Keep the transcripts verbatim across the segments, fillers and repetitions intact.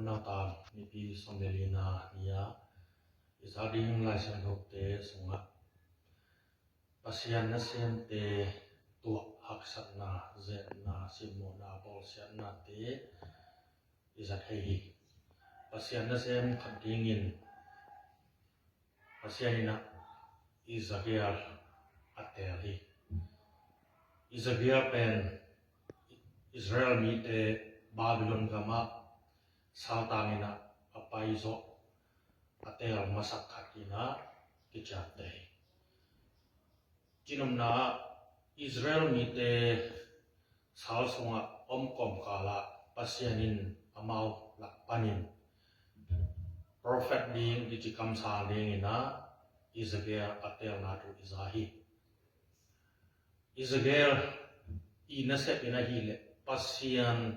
Nautang, Nipi sawm le lina ni-a i zak ding Lai Siangthote sungah Pasian nasemte tuah haksatna, zetna, simmawhna, bawlsiatnate i zat thei hi. Pasian nasem khat dingin Pasian in ah Ezekiel a teel hi. Ezekiel pen Israel mite Babylon gamah saltang in ah a paizawh a teel masak khat in ah kiciamteh hi. Cinopna ah Israel mite sal sungah om kawmkal ah Pasian in amau lak panin profet ding, kici kamsang dingin ah Ezekiel a teelna thu i za hi. Ezekiel i nasep in ahih leh Pasian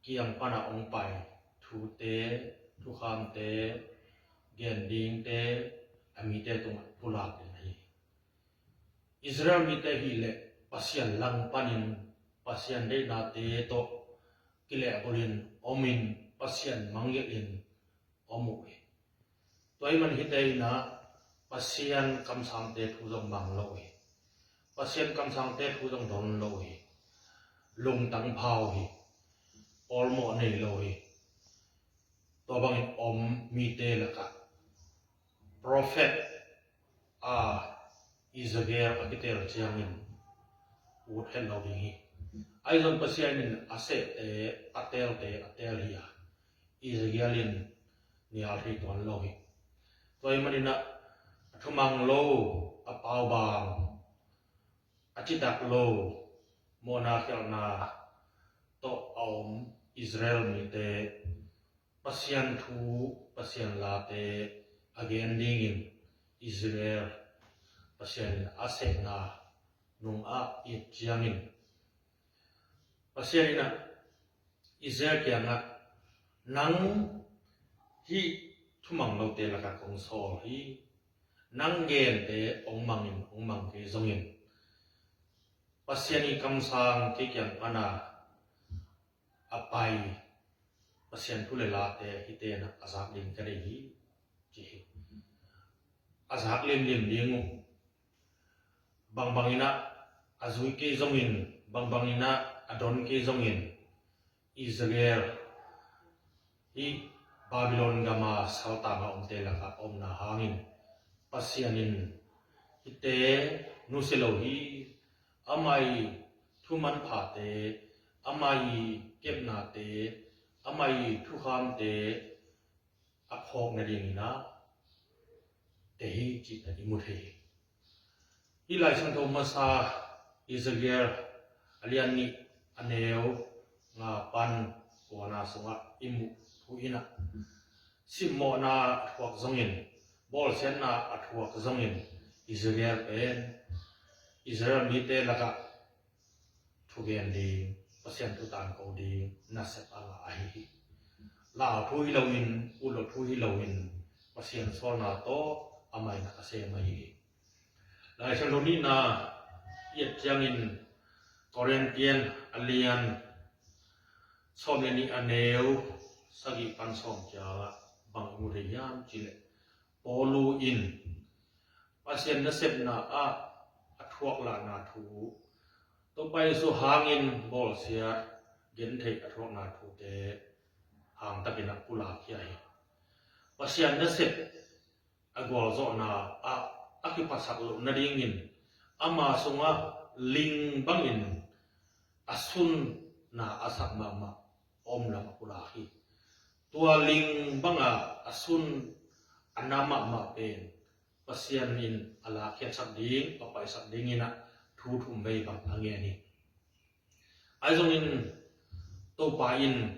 kiang pan a hong pai thute, thukhamte, gen dingte a mite tungah pulak ding ahi hi. Israel mite ahih leh Pasian lang panin Pasian deihnate tawh kilehbulhin omin Pasian mangngilhin om uh hi. Tua ahih man hihte in ah Pasian kamsangte thu zong mang lo uh hi. Pasian kamsangte thu zong don lo uh hi. Lungtang pha uh hi. Awlmawh nei lo uh hi. Tua bangin om mite lakah profet a Ezekiel a kiteel ciangin ut het lo ding hi. Ahi zong Pasian in a sehte, a teelte a teel hi a, Ezekiel in nial thei tuan lo hi. Tua ahih manin ah a thumang lo, a paubang, a citak lo, mawhna khialhna tawh a om Israel mite Pasian thu, Pasian late a gen dingin Israel Pasian in a sehna nung a it ciangin Pasian in ah Israel kiangah, nang hih thumang lote lakah kong sawl hi. Nang gente hong mangin, hong mang kei zongin Pasian i kamsang kei kiang pana a pai Pasian thu le late hihte in ah a zak ding ka deih hi, ci hi. A zak limlim ding uh. Bangbang in ah a zui kei zongin, bangbang in ah a don kei zongin Israel hih Babylon gama saltanga omte lakah omna hangin Pasian in hihte nusia lo hi. Amah i thu manphate, amah i kepnate, amah i thukhamte a phawk nadingin ah teh hi cih i mu thei hi. Hih Lai Siangtho masa Ezekiel a lian nih a neu nga pan kuana sungah i muh thu in ah simmawhna a thuak zongin, bawlsiatna a thuak zongin Ezekiel pen Israel mite lakah thugen ding, Pasian thu tangko ding nasep a ngah ahi hi. Lau thu hi loin, utlo thu hi loin, Pasian sawlna tawh amah in a sem ahi hi. Lai Siangtho nihna i et ciangin Korintian a lian sawm le nih a neu sagih pan sawm ciangah bang i mu thei hiam cih leh Paulu in Pasian nasepna ah a thuak lahna thu, Topa Jesu hangin bawlsiat gentheih a thuakna thute hangtakin a pulak hi ahi. Pasian nasep a gualzawhna ah a kiphasak loh nadingin ama sungah ling bangin a sunna a sak mahmah om lam a pulak hi. Tua ling banga a sun a na mahmah pen Pasian in a lakkhiatsak ding, a paihsak dingin ah thu thum vei bang a ngen hi. Ahi zongin Topa in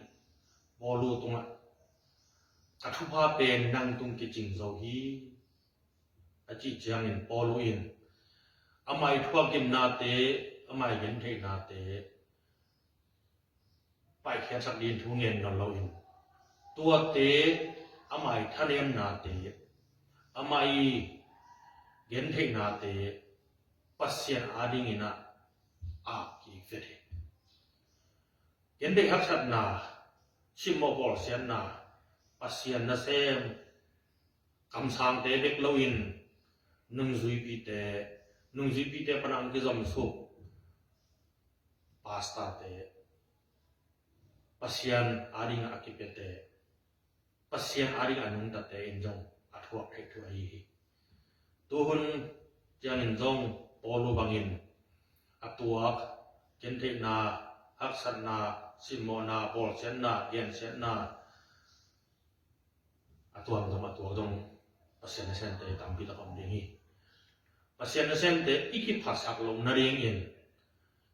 Paulu tungah ka thupha pen nang tung kicing zo hi a cih ciangin Paulu in amah i thuakgimnate, amah i gentheihnate paihkhiatsak ding thu ngen nawn loin, tuate amah i thanemnate, amah i gentheihnate Pasian adingin ah a kikvet hi. Gentheih haksatna simmawh bawlsiatna, Pasian nasem, kamsangte bek loin nungzuipite, nungzuipite pana ang kizomsuk pastorte, Pasian ading a kipiate, Pasian ading a nungtate in zong a thuak theih thu ahi hi. Tuhun ciangin zong Paulu bangin a tuak gentheihna, haksatna, simmawhna, bawlsiatna, gensiatna, a tuam zong a tuak zong Pasian nasemte tampi tak om ding hi. Pasian nasemte i kiphasak loh nadingin,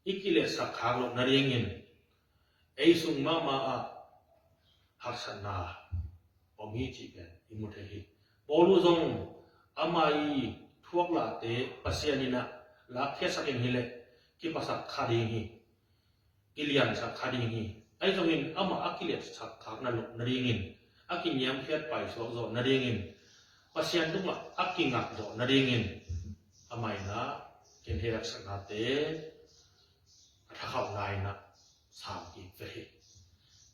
i kiletsak khak loh nadingin ei sung mahmah ah haksatna om hi cih pen i mu thei hi. Paulu zong ama i thuaklahte Pasian in a lakkhiatsak in hileh kiphasak kha ding hi, kiliansak kha ding hi. Ahi zongin amah a kiliansak khak na loh nadingin, a kiniamkhiat paisuak zawh nadingin, Pasian tungah a kingak zawh nadingin amah in a genthei haksatnate, a thakhauhna in a sam kik ve hi.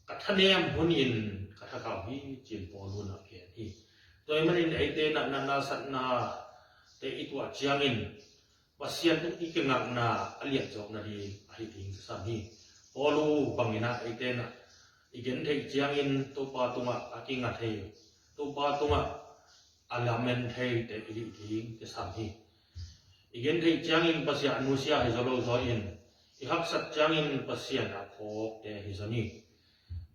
Ka thanem hunin ka thakhauh hi, ci-in Paulu in a gen hi. Tua ahih manin eite in a natna satnate i tuah ciangin Pasian tung i kingakna a liatzawk nading ahi ding kisam hi. Paulu bangin a eite in a i gentheih ciangin Topa tungah a kinga thei, Topa tungah a lamen theite i hih ding kisam hi. I gentheih ciangin Pasian a nusia hi zaw lo zaw in, i haksat ciangin Pasian a phawkte hi zaw ni.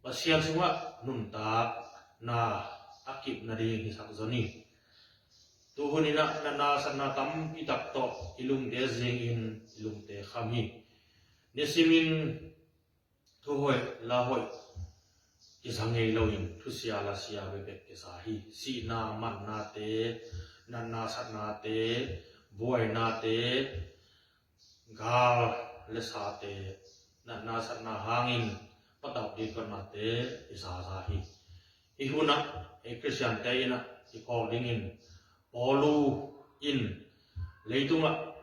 Pasian sungah nuntakna a kip nading hisak zaw ni. Tuhun in a natna satna tampi tak tawh i lungte zingin i lungte kham hi. Nisimin thuhoih, lahoih kiza ngei loin thusia lasia bekbek kiza hi. Sihna, matnate, natna satnate, buainate, gal le sate, natna satna hangin patauh dikotnate i zaza hi. Hih hunah ei Khristiante in a i phawk dingin Paulu in leitungah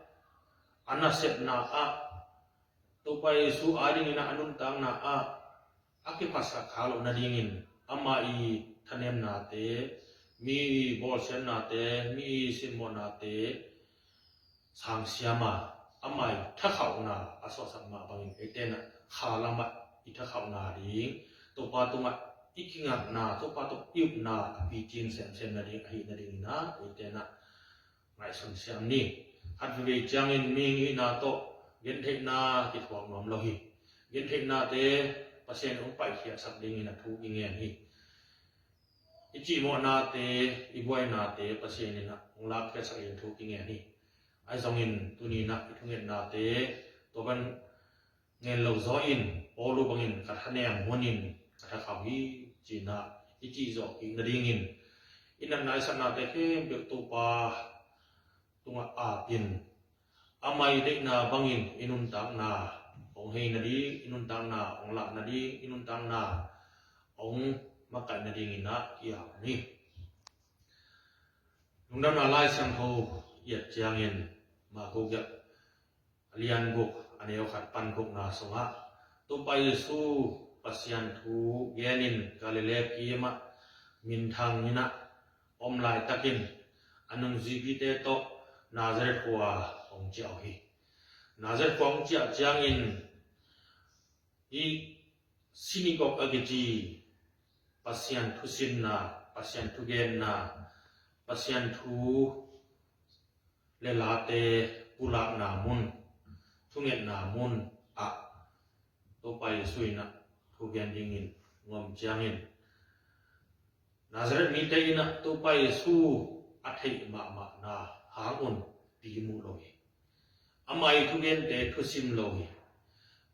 a nasepna ah Topa Jesu adingin a nuntakna ah a kiphasak khak loh nadingin ama i thanemnate, mi i bawlsiatnate, mi i simmawhnate sangsiam a, ama i thakhauhna a suahsak mah bangin eite in a kha lamah i thakhauhna ding, Topa tungah i kingakna, Topa tawh i upna a picin semsem nading ahi nadingin a eite in a ngaihsun siam ni. Khat veivei ciangin mihing hihna tawh gentheihna kithuak nuam lo hi. Gentheihnate Pasian hong paikhiatsak dingin a thu i ngen hi. I cihmawhnate, i buainate Pasian in a hong lakkhiatsak ding thu i ngen hi. Ahi zongin tuni in a i thungetnate tua bang ngen lo zaw in, Paulu bangin ka thanem hunin ka thakhauh hi, ci-in a i cih zawh kik nadingin i natna i satnate khempeuh Topa tungah apin, ama i deihna bangin i nuntakna hong hei nading, i nuntakna hong lah nading, i nuntakna hong makaih nadingin a i ap ni. Lungdamna Lai Siangtho i et ciangin Marku gelh a lian guk, a neu khat pan gukna sungah Topa Jesu Pasian thu genin Galilee kim ah minthang in a om laitakin a nungzuipite tawh Nazareth khua hong ciah uh hi. Nazareth khua hong ciah ciangin hih sinagog a kici Pasian thusinna, Pasian thugenna, Pasian thu le late pulakna mun, thungetna mun ah Topa Jesu in a thugen dingin hong om ciangin Nazareth mite in a Topa Jesu a theih mahmahna hang un pi muh lo hi. Ama i thugente thusim lo hi.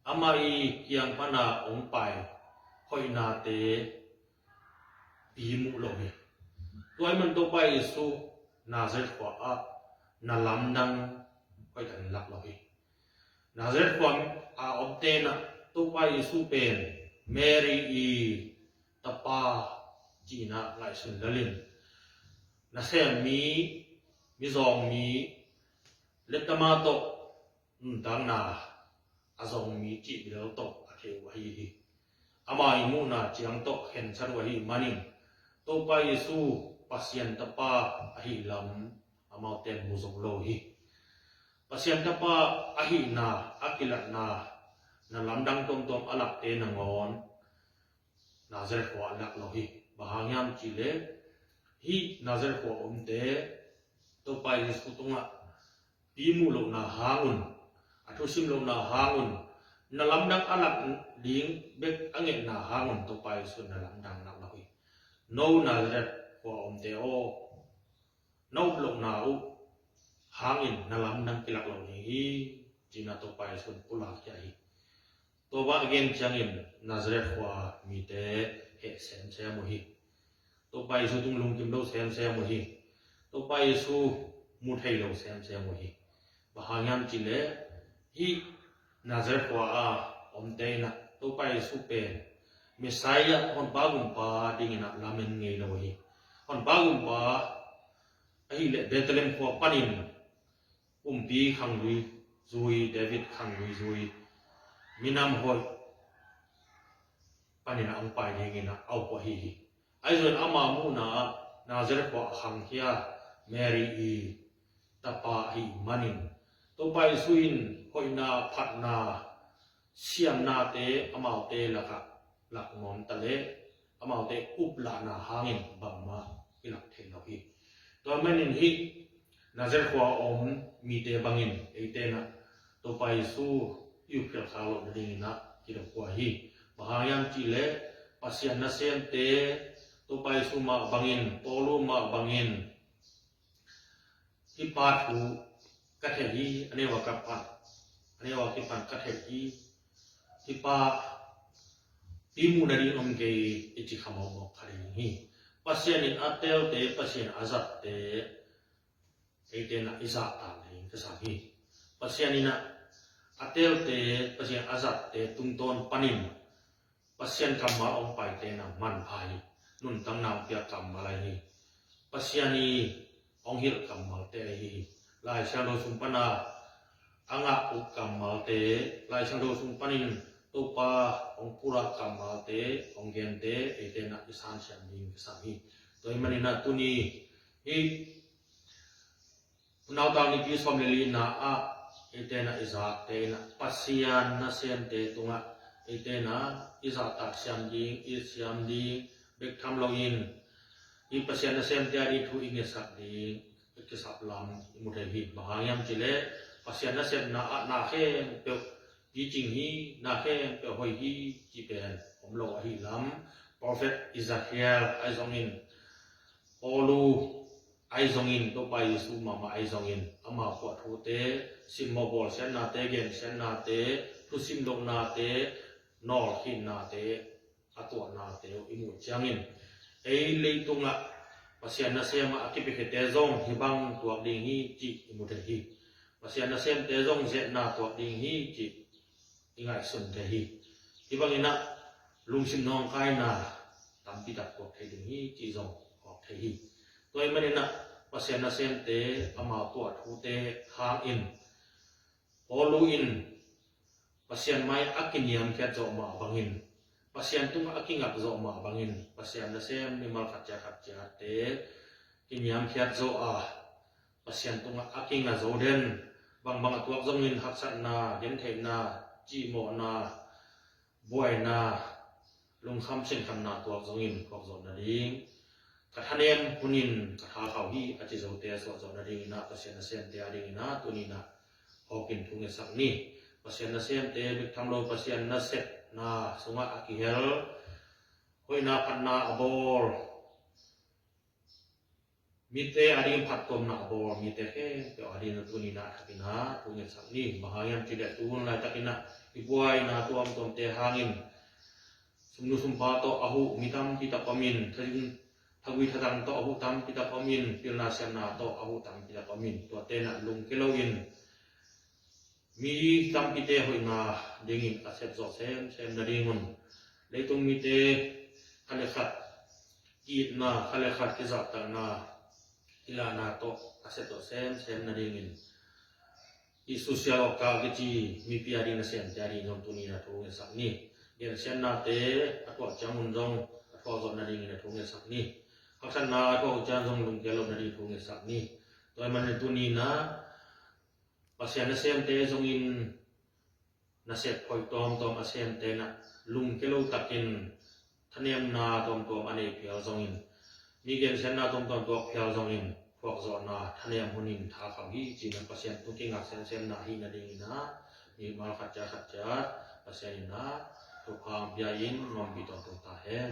Ama i kiang pana hong pai hoihnate pi muh lo hi. Tua ahih man Topa Jesu Nazareth khua ah na lamdang hoihtak in lak lo hi. Nazareth khua a omte in a Topa Jesu pen Mary i tapa ci-in a ngaihsun lel in, nasem mi, mizawng mi, le tama tawh nuntakna a zong mi cih bilal tawh a thei uh ahi hi. ama i muhna ciang tawh khensat uh ahih manin Topa Jesu Pasian Tapa ahih lam amaute mu zo lo hi. Pasian Tapa ahihna a kilatna na lamdang tuamtuam a lakte nangawn Nazareth khua a lak lo hi. Bang hang hiam cihleh hih Nazareth khua a omte Topa Jesu tungah pi muh lohna hangun, a thusim lohna hangun, na lamdang a lak ding bek a ngetna hangun Topa Jesu na lamdang lak lo hi. No Nazareth khua a omte aw, na up lohna uh hangin na lamdang kilak lo ding hi, ci-in a Topa Jesu in pulak khia hi. Tua bang a gen ciangin Nazareth khua mite heh semsem uh hi. Topa Jesu tung lungkim lo semsem uh hi. Topa Jesu mu thei lo semsem uh hi. Bang hang hiam cihleh hih Nazareth khua a omte in ah Topa Jesu pen Messiah, Honpa Gumpa dingin ah lamen ngei lo hi. Honpa Gumpa ahih leh Bethlehem khua panin kumpi khanglui zui, David khanglui zui, minam hoih panin a hong pai dingin a up uh ahi hi. Ahi zongin ama muhna ah Nazareth khua a khangkhia Mary i tapa ahih manin Topa Jesu in hoihna, phatna, siamnate amaute lakah lak nuam ta leh amaute uplahna hangin bangmah i lak thei lo hi. Tua manin hih Nazareth khua a om mite bangin eite in ah Topa Jesu i up khial khak loh nadingin ah kidop uh ahi hi. Bang hang hiam cihleh Pasian nasemte Topa Jesu mah bangin, Paulu mah bangin, hih pa thu ka thei hi, a neu a ka pan, a neu a kipan ka thei hi, hih pa pi muh nading om kei, i ci kha mawkmawk kha ding hi. Pasian in a teelte, Pasian a zatte eite in ah i zahtak ding ka sam hi. Pasian in ah a teelte, Pasian a zatte tungtawn panin Pasian kammal hong paite in ah manpha hi. Nuntakna hong piak kammal ahi hi. Pasian i hong hilh kammalte ahi hi. Lai Siangtho sung pan a a ngah uh kammalte, Lai Siangtho sung panin Topa hong pulak kammalte, hong gente eite in ah i sansiam ding ka sam hi. Tua ahih manin ah tuni hih Naupang Nipi sawm le lina ah eite in ah i zakte in ah Pasian nasemte tungah eite in ah i zahtak siam ding, i siam ding bek tham loin hih Pasian nasemte a ding thu i ngetsak ding i kisap lam i mu thei hi. Bang hang hiam cihleh Pasian nasepna ah na khempeuh picing hi, na khempeuh hoih hi ci pen om lo ahih lam. Prophet Ezekiel ahi zongin, Paulu ahi zongin, Topa Jesu mahmah ahi zongin, ama puah thute, simmawh bawlsiatnate, gensiatnate, thusim lohnate, nawlkhinnate, a tuahnate uh i muh ciangin ei leitungah Pasian nasem ah a kipiakhiate zong hih bang tuak ding hi cih i mu thei hi. Pasian nasemte zong zetna tuak ding hi cih i ngaihsun thei hi. Hih bangin ah lungsim nawngkaina tampi tak tuak thei ding hi cih zong phawk thei hi. Tua ahih manin ah Pasian nasemte ama puah thute hangin Paulu in Pasian mai a kiniamkhiat zawh mah bangin, Pasian tungah a kingak zawh mah bangin, Pasian nasem mimal khat ciat khat ciatte kiniamkhiat zawh a, Pasian tungah a kinga zo den, bangbang a tuak zongin haksatna, gentheihna, cihmawhna, buaina, lungkham sinkhamna tuak zongin phawk zawh nading, ka thanem hunin ka tha khauh hi a ci zote a suah zawh nadingin ah Pasian nasemte a dingin ah tuni in ah phawkin thu ngetsak ni. Pasian nasemte bek tham lo, Pasian nasepna sungah a kihel, hoihna phatna a bawl mite a dingin phattuamna a bawl mite khempeuh a dingin ah tuni in ah thakin ah thu ngetsak ni. Bang hang hiam cihleh tu hun laitakin ah i buaina tuamtuamte hangin sumnu sumpa tawh a huh mi tampi tak om in, thagui thadang tawh a huh tampi tak om in, pilna siamna tawh a huh tampi tak om in, tuate in ah lungke loin mi tampite hoihna dingin a sep zawh semsem nadingun, leitung mite khat le khat ki-itna, khat le khat kizahtakna, kilahna tawh a sep zawh semsem nadingin i social worker kici mipi a ding nasemte a ding zong tuni in ah thu ngetsak ni. gensiatnate a tuah ciangun zong a thuak zawh nadingin a thungetsak ni. Haksatna a tuah uh ciang zong lungkia loh nading thungetsak ni. Tua ahih manin tuni-in ah Pasian nasemte zongin nasep hoih tuamtuam a semte in ah lungkia lo takin thanemna tuamtuam a nei phial zongin, mi gensiatna tuamtuam tuak phial zongin, thuakzawhna thanem hunin thakham hi ci-in ah Pasian tung kingak semsemna hi nadingin ah, mi mal khat ciat khat ciat Pasian in ah thupha pia-in ngaihsut tawntung ta hen.